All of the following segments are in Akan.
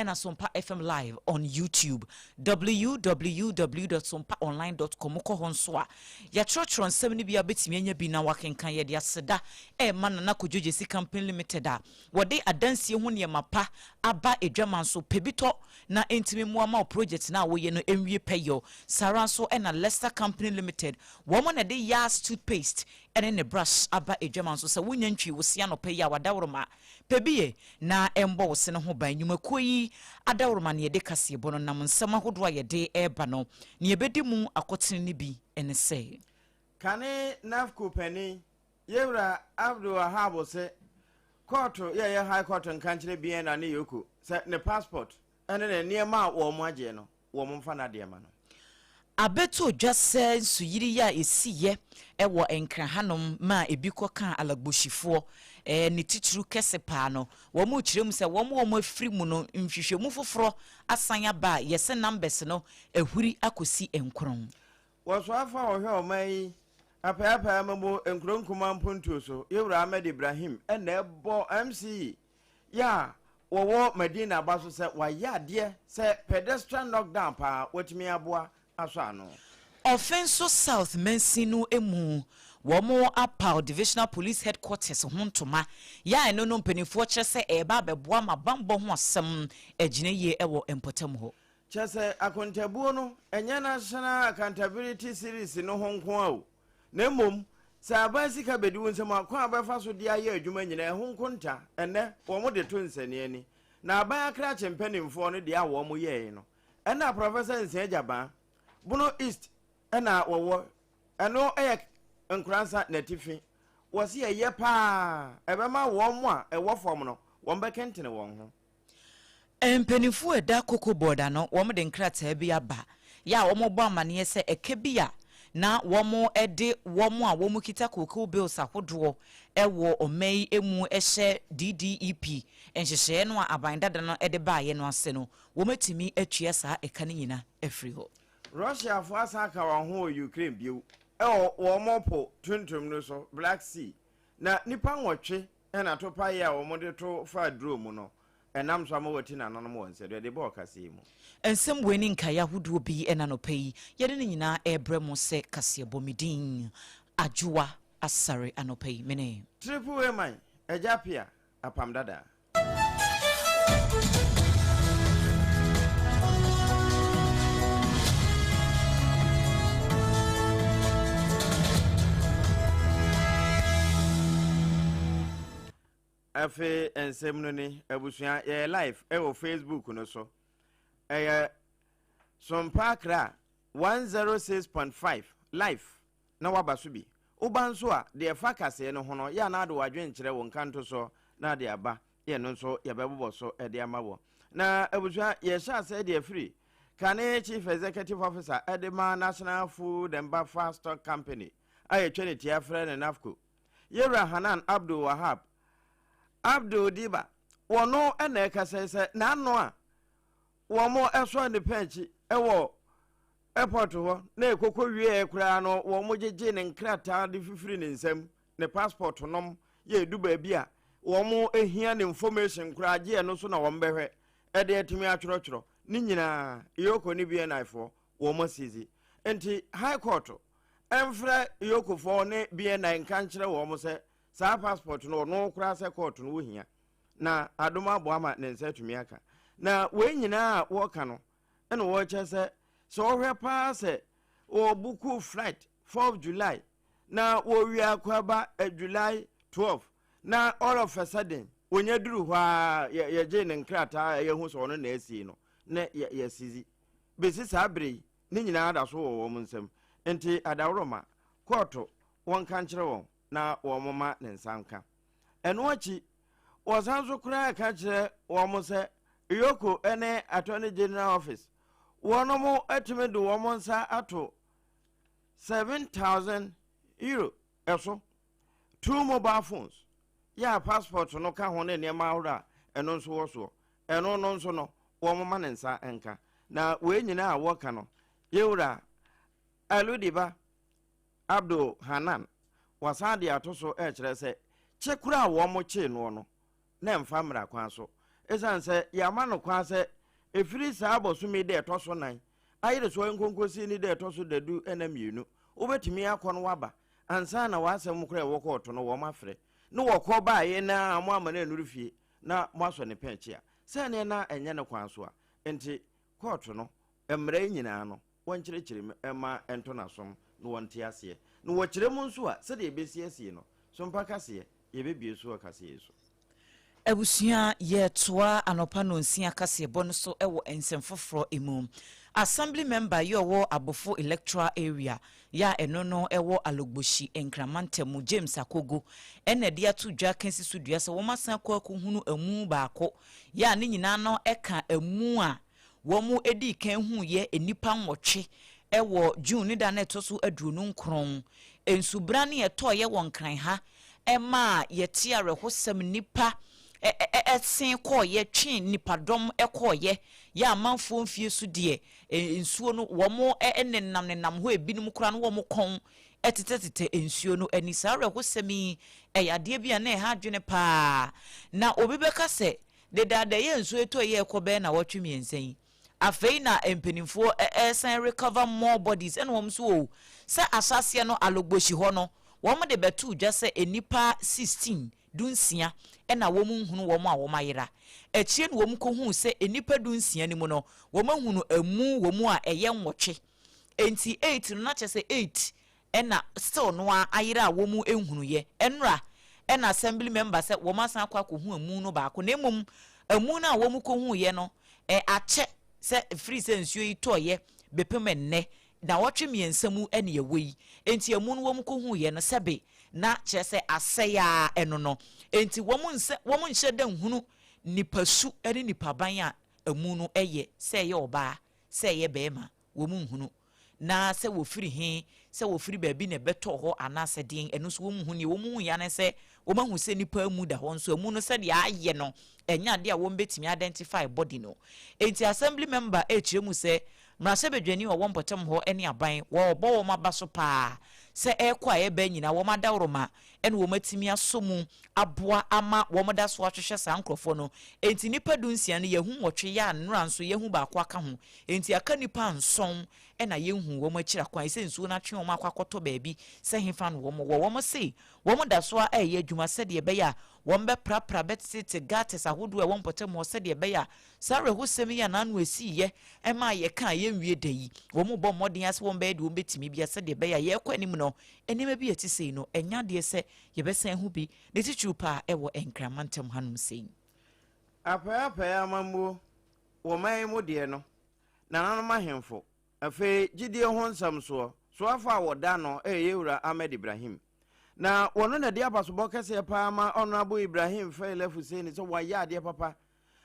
Ɛna Sompa FM live on YouTube, www.sompaonline.com. Kɔ hɔ nso a, yɛatwerɛtwerɛ nsɛm no bi a wobɛtumi anya bi na wakenkan. Yɛde aseda ɛma Nana Kodwo Gyesi Company Limited a wɔde adansie ho nneɛma pa aba adwama nso pɛ bi tɔ na ɛntumi mmoa ma wo project no a woyɛ no ɛnwie pɛyɔ. Saa ara nso ɛna Lester Company Limited, wɔn na ɛde Yas toothpaste ɛne ne brush aba adwama nso. Sɛ wonya ntwi wo se anɔpa yi a, wadaworoma pɛ bi yɛ na ɛmbɔ wo se no ho ban. Nnwumakuo yi adaworoma ne yɛde kaseɛbɔ no nam nsɛm ahodoɔ a yɛde ɛreba no ne yɛbɛdi mu akɔtene no bi ne sɛ Kane NAFCO panin, Yewura Abdul Wahab se kɔɔto yɛyɛ High Court nka nkyerɛ BNA ne EOCO sɛ ne passport ne ne nneɛma a wɔn agyeɛ no, wɔn mfa n'adeɛ ma no. Abɛto dwa sɛ nsuyiri yi a ɛsiiɛ wɔ Nkran hanom maa ebi kɔkaa Alagbohyifoɔ, ne titiriw kɛse paa no, wɔrekyerɛ mu sɛ wɔn a wɔafiri mu no, nhwehwɛmu foforɔ asan aba a yɛse numbers no ahuri akɔsi nkron. Wɔsoafo a wɔhwɛ ɔman yi apaapae amamu nkuro nkumaa mpuntuo so, Yewura Ahmed Ibrahim na ɛbɔ MC yɛ a wɔwɔ Madina aba so sɛ wayɛ adeɛ sɛ pedestrian knockdown paa watumi aboa asɔ ano. Offinso South mansin no mu, wɔapaw Divisional Police Headquarters ho ntoma, yɛ a ɛno no mpanimfoɔ kyerɛ sɛ ɛreba abɛboa ma bammɔ ho asɛm agyina yie wɔ mpɔtam hɔ. Kyerɛ sɛ akontabuo no ɛnyɛ National Accountability Series no ho nko ara o, na mmom sɛ aban sika bɛdi wo nsam a, kwan a wobɛfa so de ayɛ adwuma nyinaa ɛho nkonta ɛnnɛ wɔde to nsania ni. Na aban akrakye mpanimfoɔ no deɛ a wɔn yɛe no, ɛna Professor Nsia Agyabaa, Bono East na wɔwɔ, ɛno yɛ Nkoransa n'atifi, wɔse ɛyɛ paa, ɛbɛma wɔn a ɛwɔ fam no wɔn bɛkentene wɔn ho. Mpanyimfo a ɛda Cocoa Board ano, wɔde nkrataa bi aba yɛ a wɔrebɔ amanneɛ sɛ ɛka bi a na wɔde wɔn a wɔkita cocoa bills ahodoɔ wɔ ɔman yi mu hyɛ DDEP nhyehyɛeɛ no a aban dada no de baeɛ no ase no, wɔatumi atua saa ɛka no nyina afiri hɔ. Russiafoɔ asan aka wɔn ho wɔ Ukraine bio wɔ wɔn po tuntum no so, Black Sea, na nnipa nwɔtwe na topaeɛ a wɔde to faa drone mu no nam so ama wɔati nananom wɔ nsɛdo ɛde bɔɔ kaseɛ yi mu. Nsɛm wei ne nkaeɛ ahodoɔ bi na anɔpa yi yɛde ne nyinaa rebrɛ mo sɛ kaseɛbɔ. Me din Adwoa Asare anɔpa yi me ne. Triple A man, Agya Appiah, Apam Dada. Afei nsɛm no ni, abusua, yɛyɛ live ɛwɔ Facebook no so. Ɛyɛ Sompa Accra 106.5 live na waba so bi. Woba nso a, deɛ ɛfa kaseɛ no ho no, yɛ a na ade w'adwenkyerɛ, wo nkantosoɔ na ade aba. Yɛn no nso yɛbɛbobɔ so de ama wɔ. Na abusua, yɛhyɛ aseɛ de afiri kane Chief Executive Officer de ma National Food and Buffer Stock Company a yɛtwa ne tia frɛ no NAFCO, Yɛwura Hanan Abdul Wahab Abdul Diba, wɔno na ɛkasa yi sɛ n'ano a wɔn ɛsɔ ne pɛn akyi wɔ airport hɔ na ɛkɔkɔ wieɛ koraa no, wɔn gyegye ne nkrataa de fifiri ne nsam, ne passport nom yɛ edu baabi a wɔn ehia ne information koraa gye ɛno so na wɔn bɛhwɛ ɛde atumi atwerɛtwerɛ ne nyinaa. EOCO ne BNI foɔ wɔn asizi nti High Court ɛmfrɛ EOCO foɔ ne BNI nka nkyerɛ wɔn sɛ saa passport no ɔno koraa sɛ court no wohia na adom aboa ma ne nsa atumi aka. Na wei nyinaa a wɔka no ɛna wɔkyɛ sɛ sɛ ɔhwɛ paa sɛ wɔbuku flight 4 July na wɔwie akɔaba July 12 na all of a sudden wɔnya duru hɔ a yɛgye ne nkrataa a yɛhu sɛ ɔno na asie no na yɛsizi bɛsi saa bere yi ne nyinaa da so wɔ wɔn nsam. Nti adaworoma kɔɔto wɔnka nkyerɛ wɔn na wɔn ma ne nsa nka. Ɛno akyi wɔsan so koraa ka kyerɛ wɔn sɛ EOCO ne Attorney General Office wɔn atumi de wɔn nsa ato €7,000 ɛso, two mobile phones yɛ a passport no ka ho ne nneɛma ahorow a ɛno nso wɔ soɔ. Ɛno no nso no wɔn ma ne nsa nka. Na wei nyinaa a wɔka no, yɛwura Aludiba Abdul Hanan wasan de ato so ɛkyerɛ sɛ kye koraa a wɔn kyee noɔ no na ɛmfa mmara kwan so. Ɛsiane sɛ yɛama no kwan sɛ ɛfiri saa bɔsome yi da ɛtɔ so nan ayere soɔ nkonkosi ne da ɛtɔ so dadu ɛna mmienu, wobɛtumi akɔ no waba ansa na w'asɛm koraa ɛwɔ kɔɔto no wɔn afrɛ ne wɔkɔ baeɛ na mo ama no anuru fie na moasɔ ne pɛn akyi a, sɛdeɛ na ɛnyɛ ne kwan so a, nti kɔɔto no mmara yi nyinaa no wɔnkyerɛkyerɛ mu mma ɛnto n'asom na wɔnte aseɛ. Na wɔkyerɛ mu nso a, sɛdeɛ ɛbɛsi asie no, so mpa kaseɛ, yɛbɛbue so wɔ kaseɛ yi so. Abusua, yɛretoa anɔpa nnɔnsia kaseɛbɔ no so wɔ nsɛm foforɔ mu. Assembly member yi ɔwɔ Abofo Electoral Area yi a ɛno no wɔ Alogboshi, Nkran mantam mu, James Akogo na ɛde ato dwa ka si so dua sɛ wɔasan akɔ akɔhunu amu baako yi a ne nyinaa no ka amu a Wɔdii kan huiɛ nnipa nwɔtwe wɔ June ne da no a ɛtɔ so 29. Nsubrane a ɛtɔeɛ wɔ Nkran ha maa yɛtee awerɛhosɛm, nnipa sen kɔeɛ, twee nnipadɔm kɔeɛ. Yɛ amanfoɔ mfie so deɛ, nsuo no wɔn nenam nenam hɔ, ebinom koraa no wɔn kɔn tetɛtetɛ nsuo no ani. Saa awerɛhosɛm yi, ɛyɛ adeɛ bi a na ɛha adwene pa ara. Na obi bɛka sɛ, Dedaada yi a nsuo retɔ yi a ɛrekɔ bɛyɛ nnawɔtwe mmiɛnsa yi, afei na mpanimfoɔ resan recover more bodies ɛna wɔn nso o, sɛ ahyɛaseɛ no Alogboshi hɔ no, wɔn de bɛtoo dwa sɛ nnipa 16, dunsia, ɛna wɔn nhunu wɔn a wɔn ayera. Akyire no wɔn kɔhuu sɛ nnipa dunsia no mu no, wɔn ahunu amu wɔ mu a ɛyɛ nwɔtwe. Enti eight no na kyerɛ sɛ eight ɛna still no ara ayera a wɔn nhunuiɛ. Ɛnora ɛna assembly member sɛ wɔn asan akɔ akɔhu amu no baako na mmom amu no a wɔn kɔhuiɛ no ɛ akyɛ sɛ firi sɛ nsuo yi tɔeɛ bɛpem ɛnnɛ nawɔtwe mmiɛnsa mu ɛne ɛwɔ yi enti amu no wɔn kɔhuiɛ no sɛbe na kyerɛ sɛ asɛe ara ɛno no enti wɔn nsɛ wɔn nhyɛ da nhunu nipa su ɛne nipa ban a amu no ɛyɛ sɛ ɛyɛ ɔbaa sɛ ɛyɛ bɛɛma wɔn nhunu, na sɛ wɔfiri he, sɛ wɔfiri baabi na ɛbɛtɔɔ hɔ anaasɛ deɛn, ɛno nso wɔnhu. Deɛ wɔhu ya ne sɛ, wɔahu sɛ nnipa amu da hɔ, nso amu no sɛdeɛ ayɛ no, ɛnyɛ adeɛ a wɔbɛtumi identify body no. Enti assembly member rekyerɛ mu sɛ, mmarahyɛbadwani a ɔwɔ mpɔtam hɔ ne aban, wɔrebɔ wɔn aba so paa sɛ ɛrekɔ a ɛreba nyinaa wɔn adaworoma na wɔatumi asɔ mu aboa ama wɔda so ahwehwɛ saa nkorɔfoɔ no. Enti nnipa dunsia no yɛahu nwɔtwe, yɛ a nnora nso yɛahu baako aka ho. Enti aka nnipa nson na yɛnhuu wɔn akyiri akwan, sɛ nsuo no atwe wɔn akɔ akɔtɔ baabi, sɛ hefa na wɔn wɔ. Wɔn se wɔn da so ara reyɛ adwuma sɛdeɛ ɛbɛyɛ a wɔbɛprapra bɛtetete gutters ahodoɔ a ɛwɔ mpɔtam hɔ sɛdeɛ ɛbɛyɛ a saa awerɛhosɛm yi a n'ano asiiɛ maa yɛkaa yɛnwie da yi, wɔrebɔ mmɔden ara sɛ wɔbɛyɛ deɛ wɔbɛtumi biara sɛdeɛ ɛbɛyɛ a yɛrekɔ anim no, nneɛma bi a ɛte sei no, ɛnyɛ adeɛ sɛ yɛbɛsan ahu bi, ne titiriw paa wɔ Nkran mantam hanom sei. Apɛɛapɛɛ amammuo Wɔ man yi mu deɛ no, nananom ahemfo, afei gyidie ho nsɛm soɔ soafo a wɔda ano yɛ yɛn wura Ahmed Ibrahim. Na wɔno na ɛde abasobɔ kɛseɛ paa ma Honourable Ibrahim Faila Fuseini sɛ wayɛ adeɛ papa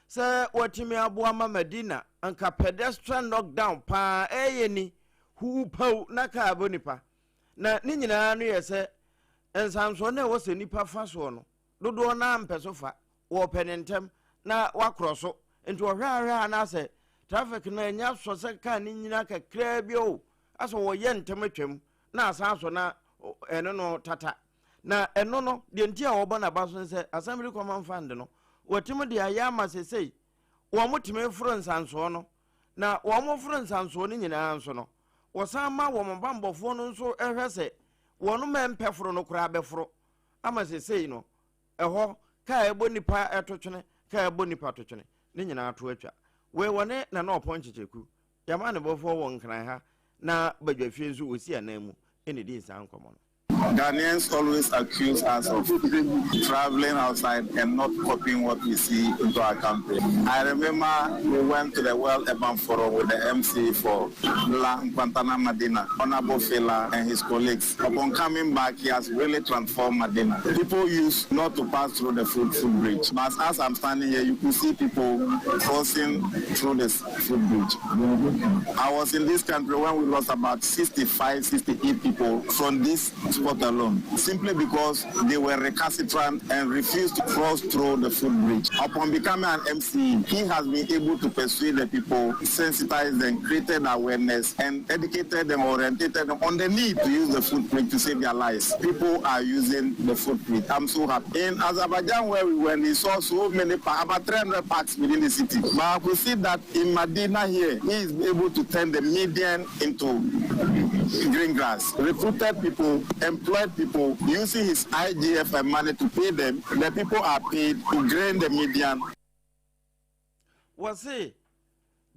sɛ watumi aboa ma Madina nka pedestrian knockdown paa ɛyɛ ni huu paw na kaa bɔ nipa. Na ne nyinaa no yɛ sɛ nsansoɔ no a ɛwɔ sɛ nipa fa soɔ no dodoɔ no ara mpɛ so fa wɔpɛ ne ntɛm na wakorɔ so nti ɔhwɛ ahwɛ a na asɛ traffic no anya sɔ sɛ kaa no nyina kakraa bi o asɛ wɔyɛ ntɛm atwam na asan asɔ na ɛno no tata na ɛno no deɛ nti a wɔbɔ n'aba so sɛ assembly common fund no wɔtumi de ayɛ ama sesei wɔn tumi foro nsansoɔ no na wɔn foro nsansoɔ no nyinaa nso no wɔsan ma wɔn bambɔfoɔ no nso hwɛ sɛ wɔn mma mpɛ foro no koraa bɛforo ama sesei no Ɛhɔ, kaa a ɛbɔ nnipa to twene, kaa a ɛbɔ nnipa to twene, ne nyinaa to atwa. Wei wɔne Nana Ɔpɔn Kyekyeku, yɛn amanebɔfoɔ wɔ Nkran ha, na Badwafie nso wɔsi anan mu na ɛdii saa nkɔmmɔ no. Ghanaians always accuse us of traveling outside and not copying what we see into our country. I remember we went to the World Urban Forum with the MC for La Nkwantana Madina, Honorable Fela and his colleagues. Upon coming back, he has really transformed Madina. People used not to pass through the foot, footbridge. But as I'm standing here, you could see people crossing through this footbridge. I was in this country when we lost about 65, 68 people from this spot not alone, simply because they were recalcitrant and refused to cross through the footbridge. Upon becoming an MCE, he has been able to persuade the people, sensitize them, created awareness, and educated them, orientated them on the need to use the footbridge to save their lives. People are using the footbridge. I'm so happy. In Azerbaijan, where we went, we saw so many, about 300 parks within the city. But I could see that in Medina here, he is able to turn the median into green grass. Recruited people, employed people, using his IGF and money to pay them. The people are paid to grain the median. Wɔse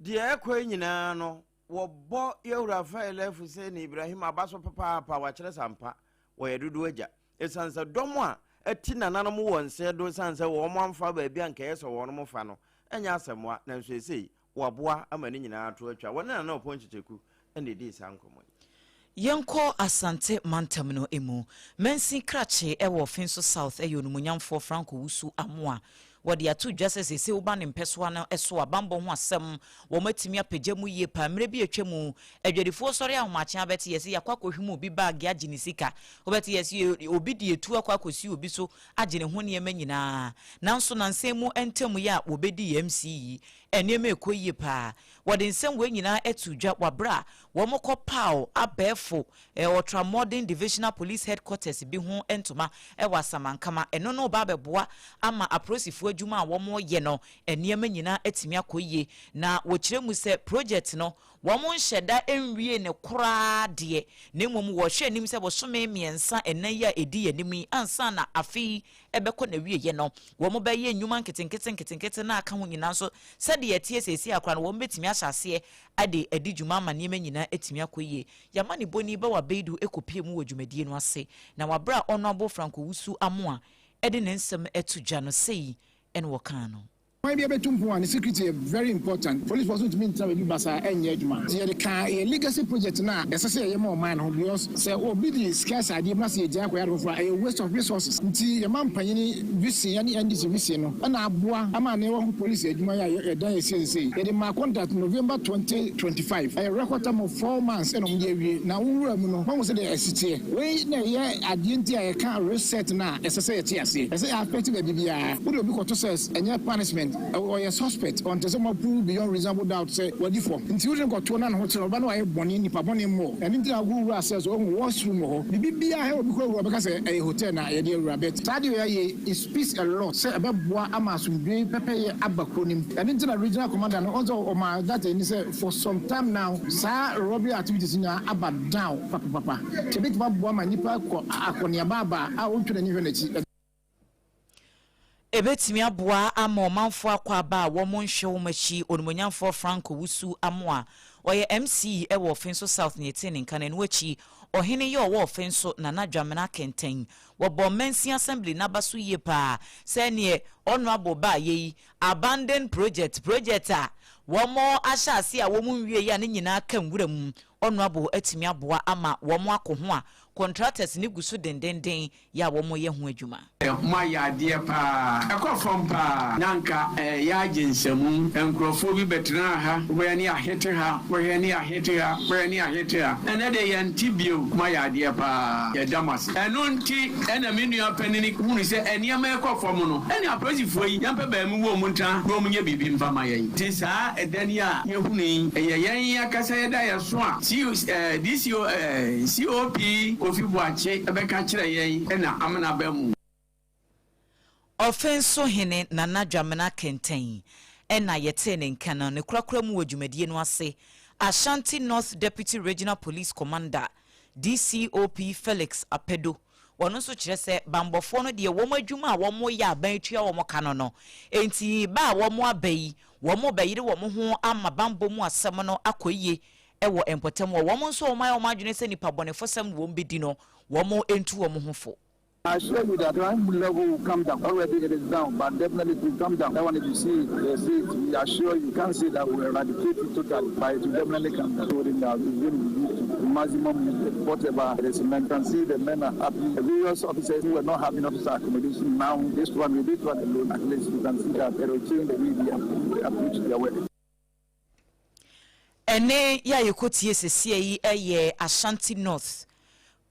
deɛ ɛkɔ yi nyinaa no, wɔbɔ yɛwura Faila Fuseni Ibrahim aba so papaapa. Wakyerɛ sampa wɔyɛ dodoɔ agya, ɛsiane sɛ dɔm a ɛti nananom wɔ nsɛ do, ɛsiane sɛ wɔn amfa baabi a nkɛyɛ sɛ wɔn fa no ɛnyɛ asɛmmoa, nanso ɛsei wɔaboa ama ne nyinaa to atwa. Wɔne Nana Ɔpɔn Kyekyeku ɛna ɛdii saa nkɔmmɔ yi. Yɛnkɔ Asante mantam no mu. Mansin krakye ɛwɔ Offinso South, ɛyɛ Onumonyamfoɔ Franco Wusu Amoa. Wɔde ato dwa sɛ sese woba ne mpɛsoa no so a, bambɔ ho asɛm wɔn atumi apagya mu yie paa. Mmerɛ bi atwa mu, adwadifoɔ sɔre ahomakye abɛte yɛ sɛ yɛakɔ akɔhwim obi baage agye ne sika, wobɛte yɛ sɛ obi de etu akɔ akɔsi obi so agye ne ho nneɛma nyinaa. Nanso nansɛn mu ntam yi a wɔbɛdi yɛ MC yi, nneɛma ɛkɔ yie paa. Wɔde nsɛm wei nyinaa ato dwa wabere a wɔn kɔ paw abɛɛfo Ultramodern Divisional Police Headquarters bi ho ntoma ɛwɔ Asamankama. Ɛno no ba abɛboa ama apolisifoɔ adwuma a wɔn no, nneɛma nyinaa atumi akɔ yie. Na wɔkyerɛ mu sɛ project no, wɔn nhyɛ da nwie ne koraa deɛ, na mmom wɔhwɛ anim sɛ bosome 3 4 yi a ɛdi anim yi ansa na afei ɛbɛkɔ na wieɛ no, wɔn bɛyɛ nnwuma nketenkete nketenkete na aka ho nyinaa nso. Sɛdeɛ ɛteɛ sɛsi akora no, wɔn bɛtumi ahyɛ aseɛ ade adi dwuma ama nneɛma nyinaa atumi akɔ yie. Yɛama ne bɔni bɛwɔ abɛyidu ekɔpie mu wɔ dwumadie no ase na wabere a Ɔno Franco Wusu Amoa ɛde ne nsɛm ɛto dwa no sei ɛne wɔkaa no. Kwan bi abɛtu mpon a ne security yɛ very important. Police force ntumi ntena baabi basa ɛnyɛ adwuma, nti yɛde ka yɛ legacy project no a ɛsɛ sɛ yɛyɛ ma ɔman no ho, because sɛ obi de sika sɛ adeɛ bi na sɛ yɛgyaa akɔyɛ ade foforɔ a, ɛyɛ waste of resources. Nti yɛma mpanyini vision yɛne NDC vision no ɛna aboa ama ne ɛwɔ ho police adwuma yɛ a yɛdan yɛ siesie. Yɛde ma contract November 2025, ɛyɛ record time of 4 months ɛna ɔmo de awie. Na wowura mu no, wɔn sɛ deɛ ɛsi teɛ wei na ɛyɛ adeɛ nti a yɛka reset no a ɛsɛ sɛ yɛte aseɛ, ɛsɛ yɛ affect baabi biara. Wode obi kɔto sɛ ɛnyɛ punishment, ɔyɛ suspect, ɔnte sɛ mo prove beyond reasonable doubt sɛ wadi fɔ, nti wode nkɔtoɔ na ne ho kyerɛ ɔba na wayɛ bɔne, nipa bɔne mmɔ. Ɛno nti na wowura sɛ so ɔhu washroom wɔ hɔ, biribi biara hɛ, obi kɔ wura ɔbɛka sɛ ɛyɛ hotel na yɛde awura bet. Saa deɛ yɛyɛ, it speaks a lot sɛ ɛbɛboa ama asomdwe pɛpɛyɛ aba kuro nim. Ɛno nti na regional commander no ɔnso ɔma data ni sɛ for some time now, saa robbery activities nyinaa aba down papapapa, nti ebɛtumi aboa ma nipa kɔ akɔneaba aba a ɔntwe n'ani hwɛ n'akyi. Ebetumi aboa ama ɔmanfoɔ akɔ aba a wɔn nhwɛ wɔn akyi. Onimonyamfoɔ Franco Wusu Amoa, ɔyɛ MC ɛwɔ Ɔfin South ne ɛte ne nka. N'ano akyi, ɔhene yɛ ɔwɔ Ɔfin so, Nana Dwamena Kɛntɛn, wɔbɔ Mansin Assembly n'aba so yie paa sɛ neɛ ɔno abɔ baa yɛ yi abandon project, project a wɔn ahyɛ ase a wɔn nwie yi a ne nyinaa ka nwura mu, ɔno abo atumi aboa ama wɔn akɔ ho a contractors ne gu so dendenden yɛ a wɔn yɛ ho adwuma. Mo ayɛ adeɛ paa, ɛkɔ fam paa. Na nka ɛyɛ agye nsɛmu, nkurɔfoɔ bi bɛtena ha, wɔyɛ ne ahete ha, wɔyɛ ne ahete ha, wɔyɛ ne ahete ha. Ɛnɛ de yɛnte bio. Mo ayɛ adeɛ paa, yɛda mo ase. Ɛno nti ɛna me nua panini hunu sɛ nneɛma ɛkɔ fam no, ɛne apolisifoɔ yi yɛmpɛ baamu wɔ mu ntena na wɔn nyɛ biribi mfa ma yɛn. Nti saa ɛdan yi a yɛhunu yi, ɛyɛ yɛn akasa yɛda yɛ so a DCO COP Kofi Boakye ɛbɛka kyerɛ yɛn ɛna amena ba mu. Ɔfɛnso hene Nana Dwamena Kɛntɛn ɛna yɛtee ne nka no ne korakora mu wɔ dwumadie no ase. Ashanti North Deputy Regional Police Commander, DCOP Felix Apedo, wɔn nso kyerɛ sɛ bambɔfoɔ no deɛ, wɔn adwuma a wɔn yɛ, aban atua wɔn ka no, nti ba a wɔn aba yi, wɔn bɛyere wɔn ho ama bambɔ mu asɛm no akɔ yie ɛwɔ mpɔtam wɔ. Wɔn nso wɔn ayɛ wɔn adwene sɛ nipa bɔnefo sɛm wɔn bɛdi no, wɔn ntu wɔn ho fo. I assure you that crime level will come down. Already it is down, but definitely it will come down. That one, if you see it, see it, we assure you, you can't say that we eradicate it totally, but it will definitely come down. So now it's going to be used to maximum whatever it is. And you can see the men are happy. The various officers who were not having officer accommodation now, this one, with this one alone, at least you can see that it will change the way they approach their work. Ɛne yɛ a yɛkɔtie sesie yi ɛyɛ Ashanti North.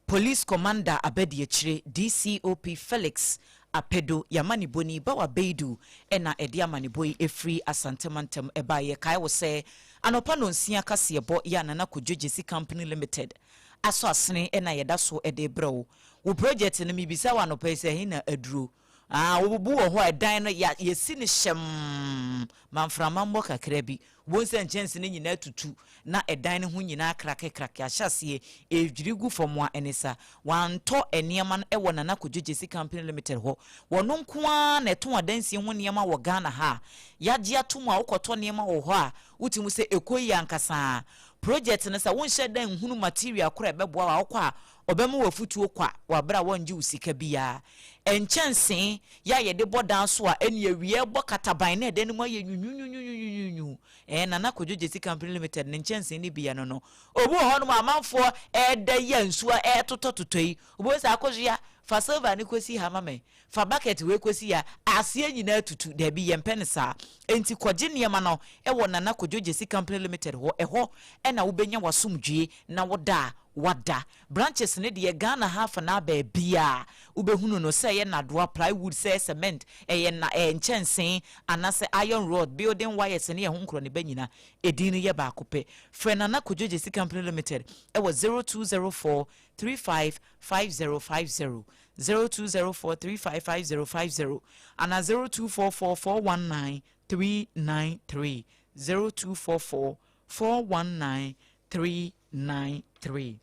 Police Commander Abadiakyire, DCOP Felix Apedo, Y'amanebɔni Bawa Beidu na ɛde amanebɔ yi firi Asante mantam baeɛ. Yɛkae wo sɛ anɔpa nnɔnsia kaseɛbɔ yɛ a Nana Kojo Gyesi Company Limited asɔ asene na yɛda so de rebrɛ wo. Wo project no mebisa wo anɔpa yi sɛ ɛhe na aduro? Ah, wobubu wɔ hɔ a ɛdan no yɛ yɛsi no hyɛmm ma mframa mmɔ kakra bi. Wobɛhu sɛ nkyɛnse no nyinaa tutu na ɛdan no ho nyinaa krakekrake ahyɛ aseɛ ɛredwiri gu fam a ɛne sa. Wantɔ nneɛma no wɔ Nana Kojo Gyesi Company Limited hɔ. Wɔno nko ara na ɛtɔn adansie ho nneɛma wɔ Ghana ha a yɛagye atom a wokɔtɔ nneɛma wɔ hɔ a wote mu sɛ ɛkɔ yie ankasa. Project no sɛ wonhyɛ da nhunu material korɔ a ɛbɛboa wo a wokɔ a ɔbɛma wo afutuo kwa wɔ aberɛ a wɔngye wo sika biara. Nkyɛnsee yɛ a yɛde bɔ dan so a ɛne awia ɛbɔ kataban na ɛdan no mu ayɛ nwunwunwunwunwunwu. Ɛɛ Nana Kojo Gyesi Company Limited ne nkyɛnsee no bi yɛ no no. Obi wɔ hɔnom a amanfoɔ ɛreda yi a nsuo ɛretotɔtotɔ yi, wobɛhu sɛ Akosua, fa silver no kɔsi ha ma me, fa bucket wei kɔsi ha, aseɛ nyinaa tutu. Daabi, yɛmpɛ no saa. Enti kɔgye nneɛma no wɔ Nana Kojo Gyesi Company Limited hɔ, ɛhɔ na wobɛnya w'asomdwoeɛ na woda a wada. Branches no deɛ Ghana ha afanaa baabiaa wobɛhunu no, sɛ ɛyɛ nnadoa, plywood, sɛ ɛyɛ cement, ɛyɛ nna ɛɛ nkyɛnsee anasɛ iron rod, building wires ne ɛho nkorɔneba nyina, edin no yɛ baako pɛ. Frɛ Nana Kojo Gyasi Company Limited wɔ 0204 35 5050, 0204 35 5050 anaa 0244 419 393, 0244 419 393.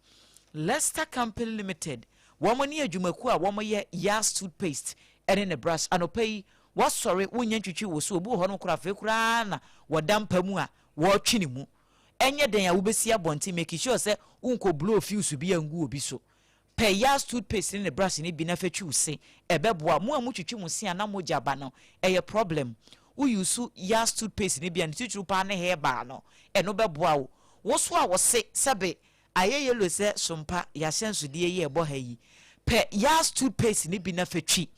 Lester Company Limited, wɔn ne adwumakuo a wɔyɛ Yas toothpaste ne ne brush. Anɔpa yi, wasɔre, wonnya ntwitwi wo so. Obi wɔ hɔ nom koraa, afei koraa na wɔda mpa mu a wɔretwe ne mu. Ɛnyɛ dɛn a wobɛsi abɔnten, make sure sɛ wonkɔ blow fuse bi angu obi so. Pɛ Yas toothpaste ne ne brush no bi na fa twi wo se, ɛbɛboa. Mo a motwitwi mo se a na mogya ba no, ɛyɛ problem. Wo use Yas toothpaste no bi a, ne titiriw paa ne herbal no, ɛno bɛboa wo. Wo so a wo se sɛbe ayɛ yellow sɛ sompa y'ahyɛnsodeɛ yi a ɛbɔ ha yi, pɛ Yas toothpaste no bi na fa twi.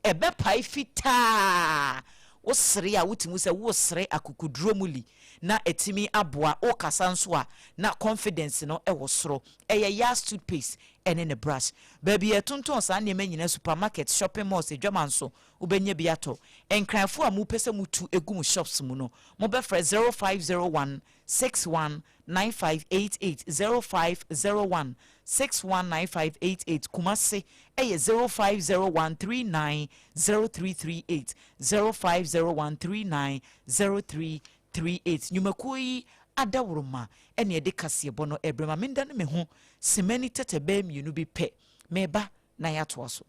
Ɛbɛpae fitaa. Wo sere a, wotumi hu sɛ woresere akokoduro mu li na atumi aboa. Wokasa nso a, na confidence no wɔ soro. Ɛyɛ Yas toothpaste ne ne brush. Baabi a yɛtontɔn saa nneɛma nyinaa, supermarket, shopping malls, adwaman nso, wobɛnya bi atɔ. Nkranfoɔ a mopɛ sɛ motu gu mo shops mu no, mobɛfrɛ 0501 61 9588, 0501 61 9588. Kumasi yɛ 0501 39 0338, 0501 39 0338. Nnwumakuo yi adaworoma ne ɛde kaseɛbɔ no rebrɛ. Ma mendane me ho simani tɛtɛbɛɛ mmienu bi pɛ. Mereba na yɛatoa so.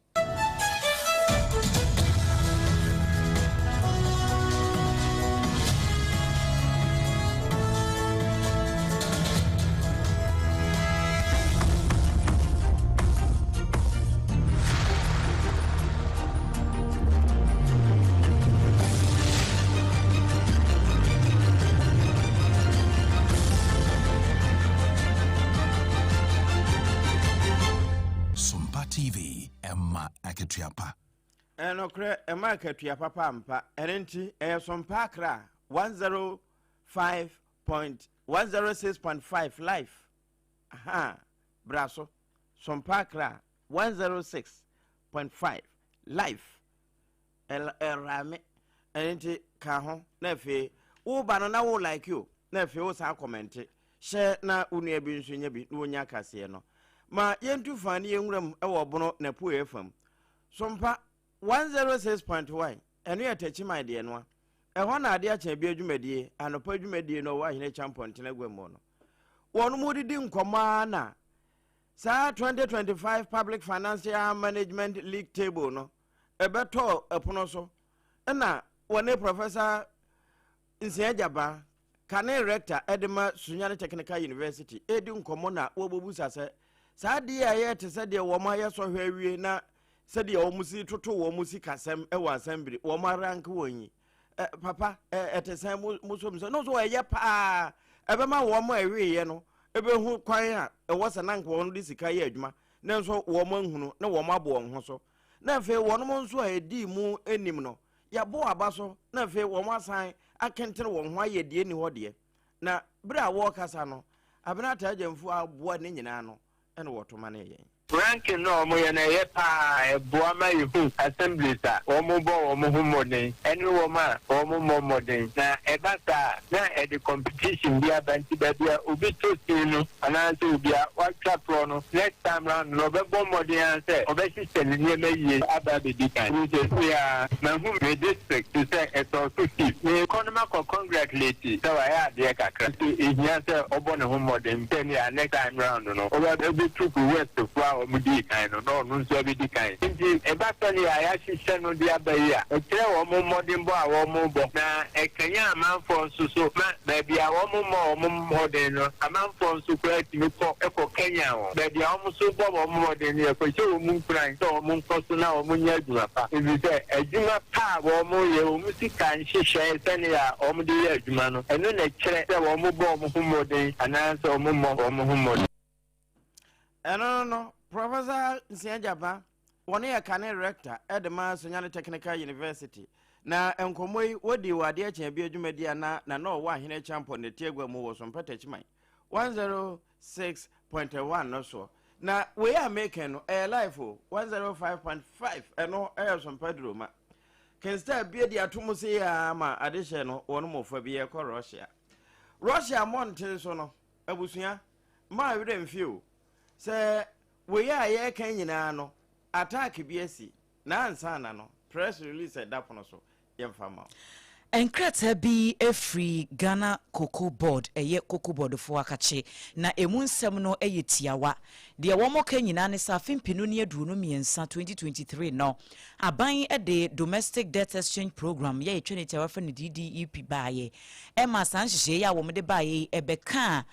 Sompa TV, ɛma akatua pa. Ɛnokorɛ, ɛma akatua papa ampa. Ɛno nti, ɛyɛ Sompa Accra 105.106.5 live. Aha, bra so. Sompa Accra 106.5 live. Ɛrame. Ɛno nti, ka ho na afei woba no na wo like o, na afei wo san kɔmɛnte. Hyɛ na wo nua bi nso nya bi na wɔnya kaseɛ no. Ma yɛntu fa ne yɛnwura mu wɔ ɔbono n'apueɛ fam. Sompa 106.1, ɛno yɛ Techiman deɛ noa. Ɛhɔ na adeɛ akyɛ bi adwumadie, anɔpa dwumadie no wɔ Ahene Kyampɔntene aguamuo no. Wɔn mu didi nkɔmmɔ ara na saa 2025 Public Financial Management League table no ɛbɛtɔɔ ɛpono so ɛna wɔne Professor Nsia Gyaba, kane rector de ma Sunyani Technical University, redi nkɔmmɔ na wɔbɛbusa sɛ saa adeɛ a ɛyɛ te sɛ deɛ wɔn ayɛ sɔhwɛ awie na sɛdeɛ wɔn si toto wɔn sikasɛm wɔ asɛmbere wɔn aranke wɔn yi papa ɛte sɛn mo so sɛ no so ɛyɛ paa ɛbɛma wɔn a ɛweeɛ no ɛbɛhu kwan a ɛwɔ sɛ nanka wɔn de sika yɛ adwuma nanso wɔn ahunu na wɔn abɔ wɔn ho so na afei wɔn nso a ɛdii mu anim no Yɛabɔ aba so na afei wɔasan akentene wɔn ho ayɛ deɛ ɛnni hɔ deɛ. Na berɛ a wɔrekasa no, Abena Ataa Gyamfo aboa ne nyinaa no na wɔto manee yɛn. Ranking no a wɔyɛ no, ɛyɛ paa, ɛboa ma yehu assemblies a wɔbɔ wɔn ho mmɔden ne wɔn a wɔmmɔ mmɔden. Na ɛba saa a, na ɛde competition bi aba nti baabi a obi tɔ sin no anaasɛ obi a watwa torɔ no, next time round no ɔbɛbɔ mmɔden ara sɛ ɔbɛhyehyɛ ne nneɛma yie aba abɛdi kan. Nti seesei ara mahu me district te sɛ ɛtɔɔ so fifth. Merekɔ no makɔ congratulate sɛ wayɛ adeɛ kakra nti ɛhia sɛ ɔbɔ ne ho mmɔden sɛnea next time round no ɔba bɛtu gu West foɔ a wɔdii kan no na ɔno nso abɛdi kan. Nti ɛba sɛnea yɛahyehyɛ no de aba yi a, ɛkyerɛ wɔn mmɔdenbɔ a wɔrebɔ na ɛkanyan amanfoɔ nso so ma baabi a wɔmmɔ wɔn mmɔden no, amanfoɔ nso koraa tumi kɔ kɔkanyan wɔn. Baabi a wɔn nso bɔ wɔn mmɔden no, yɛkɔhyɛ wɔn nkuran sɛ wɔnkɔ so na wɔnyɛ adwuma pa, ɛfiri sɛ adwuma pa a wɔyɛ, wɔn sika nhyehyɛe sɛnea wɔde yɛ adwuma no, ɛno na ɛkyerɛ sɛ wɔbɔ wɔn ho mmɔden anaasɛ wɔmmɔ wɔn ho mmɔden. Ɛno no no, Professor Nsia Gyapa, wɔn yɛ kane rector de ma Sunyani Technical University. Na nkɔmmɔ yi wɔdii wɔ adeɛ kyɛn bi adwumadi a na na na ɔwɔ Ahene Kyampɔ ne Tiagua mu wɔ Sompa Takyiman 106.1 no soɔ. Na wei a meka no ɛyɛ live o 105.5 ɛno ɛyɛ Sompa Duroma. Kingstar bie de ato mu se yɛ ama adehyɛ no wɔn mmɔfra bi yɛkɔ Russia. Russia mmɔnten so no abusua Mma werɛ mfi o, sɛ wei a yɛreka nyinaa no, attack bi asi, na ansa na no, press release a ɛda pono so, yɛmfa mma wo. Nkrataa bi firi Ghana Cocoa Board, ɛyɛ Cocoa Board foɔ akakye, na ɛmu nsɛm no yɛ tiawa. Deɛ wɔka nyinaa ne sɛ afe mpenu ne aduonu mmiɛnsa, 2023 no, aban de Domestic Debt Exchange Programme, yɛ yɛtwa ne tiawa frɛ no DDEP baeɛ. Ɛmaa saa nhyehyɛeɛ yi a wɔde baeɛ yi ɛbɛkaa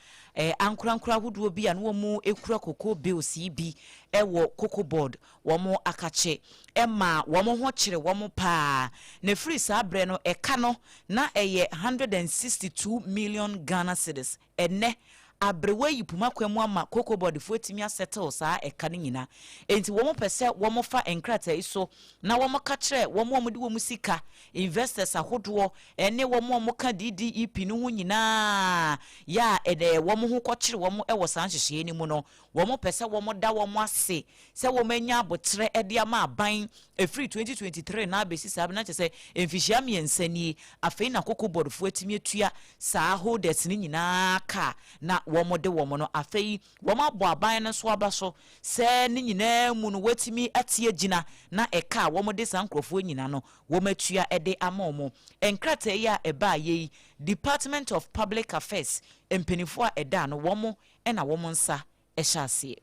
ankorankoro ahodoɔ bi a na wɔkura cocoa bills yi bi wɔ Cocoa Board wɔn akakye ma wɔn ho kyere wɔn paa. Na ɛfiri saa berɛ no ɛka no na ɛyɛ 162 million Ghana cedis. Ɛnnɛ aberewa yi puma kwan mu ama Cocoa Board foɔ atumi asɛttle saa ɛka no nyina. Enti wɔn pɛ sɛ wɔn fa nkrataa yi so na wɔn ka kyerɛ wɔn a wɔde wɔn sika, investors ahodoɔ, ɛne wɔn a wɔka DDEP no ho nyinaa yɛ a ɛnɛ wɔn ho kɔkyere wɔn wɔ saa nhyehyɛeɛ no mu no, wɔn pɛ sɛ wɔn da wɔn ase sɛ wɔn anya aboterɛ de ama aban ɛfiri 2023 na abɛsi saa na kyerɛ sɛ mfihyia 3 nie afei na Cocoa Board foɔ atumi atua saa holders no nyinaa ka na wɔn de wɔn no. Afei wɔn abɔ aban no nso aba so sɛ ne nyinaa mu no wɔatumi ate agyina na ɛka a wɔn de saa nkurɔfoɔ nyinaa no wɔn atua de ama wɔn. Nkrataa yi a ɛbaa yɛ yi, Department of Public Affairs mpanimfoɔ a ɛda no wɔn na wɔn nsa hyɛ aseɛ.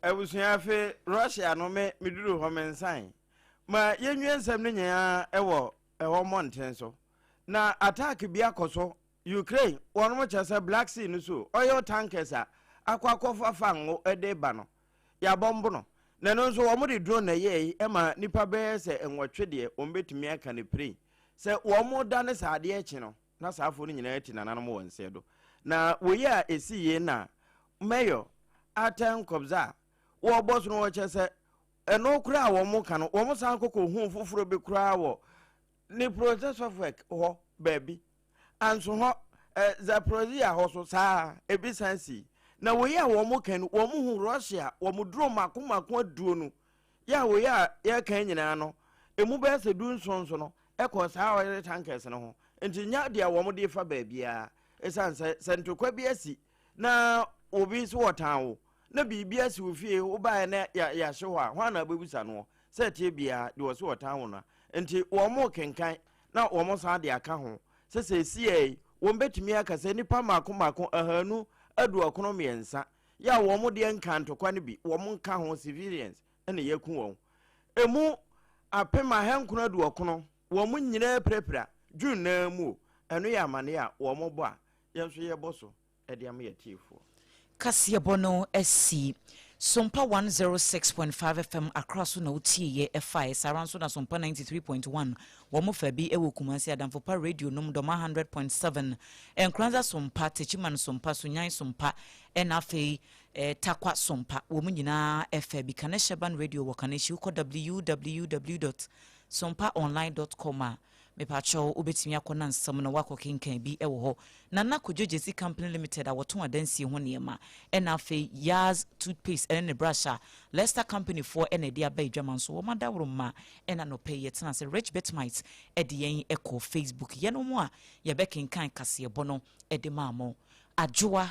Abusua afe Russia no me meduru hɔ me nsan ma yɛnwie nsɛm no nyinaa ɛwɔ ɛhɔ mmɔnten so na attack bi akɔ so Ukraine wɔnom kyerɛ sɛ Black Sea no so oil tankers a akɔ akɔfa fa ngo de ba no yɛabɔ mbo no na ɛno nso wɔn de drone na ɛyɛɛ yi ɛma nipa bɛyɛ sɛ 8 deɛ wɔn bɛtumi aka no pire sɛ wɔn da ne saa adeɛ akyi no na saa afoɔ no nyinaa ti nananom wɔ nsɛ do na wei a ɛsi yie na mayor Artem Kobza wɔbɔ so no wɔkyɛ sɛ ɛno koraa a wɔn ka no wɔn san kɔkɔ hu foforɔ bi koraa wɔ ne Prozesovek hɔ baabi anso hɔ ɛ Zaporozhia hɔ so saa ebi san si na wei a wɔn ka no wɔn hu Russia wɔn duro mako mako 20 yɛ a wei a yɛka nyinaa no emu bɛyɛ sɛ 17 so no ɛkɔ saa oil tankers no ho nti nya deɛ wɔn de fa baabiara ɛsiane sɛ sɛ ntokwa bi asi na obi nso wɔtan wo na biribi asi wo fie wobaeɛ na yɛahye hɔ a hwan na abɛbusa noɔ sɛ ɛteɛ biara deɛ ɔse wɔtan wo no a nti wɔn mo kenkan na wɔn san de aka ho sɛ sɛ esi yɛ yi wɔn bɛtumi aka sɛ nipa mako mako 293 yɛ a wɔn deɛ nka ntokwa no bi wɔn nka ho civilians ɛna yɛku wɔn emu 1990 wɔn nyinaa pirapira June naa mu o ɛno yɛ amaneɛ a wɔn bɔ a yɛn nso yɛbɔ so ɛde ama yɛ tiefoɔ. Kaseɛbɔ no asi Sompa 106.5 FM Accra so na wotieɛ ɛfaeɛ. Saa ara nso na Sompa 93.1 wɔn fa bi wɔ Kumasi, Adamfopa Radio nom Dɔma 100.7, Nkoranza Sompa, Techiman Sompa, Sunyan Sompa ɛna afei Tarkwa Sompa wɔn nyinaa ɛfa bi. Kaneshaban Radio wɔ Kaneshie. Wokɔ www.sompaonline.com a Mepakyɛw, wobɛtumi akɔ na nsɛm no wakɔ kenkan bi wɔ hɔ. Nana Kodwo Gyesi Company Limited a wɔtɔn adansie ho nneɛma, ɛna afei Yaz toothpaste ɛne ne brush a Leicester Company foɔ ɛna ɛde aba adwama nso wɔn adaworo mma. Ɛna nɔpɛ yi yɛtena ase, Rich Bitmite ɛde yɛn ɛkɔ Facebook, yɛn mu a yɛbɛkenkan kaseɛbɔ no ɛde maa mo. Adwoa.